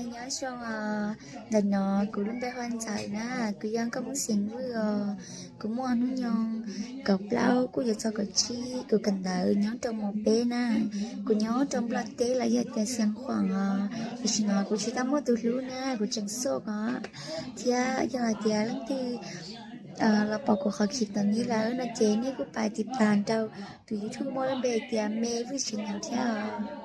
Nyob zoo os, ntawm no kuv lub npe hu ua Ntxawm na, kuv yog nkauj Hmoob xeem Vwj os. Kuv muaj hnub nyoog kaum plaub kuj yuav txog kaum tsib, kuv kawm ntawv nyob rau mos peb na. Kuv nyob rau Nplog teb los yog tias Xeev Khuam os, tiam sis no kuv tsis tau muaj tus hlub na, kuv tseem xoj os. Thiab yog hais tias leej twg los pom kuv qhov clip tam sim no lawm no ces nej kuj pab tiv tas rau tus YouTube muaj lub npe hais tias Me Vwj Channel thiab os.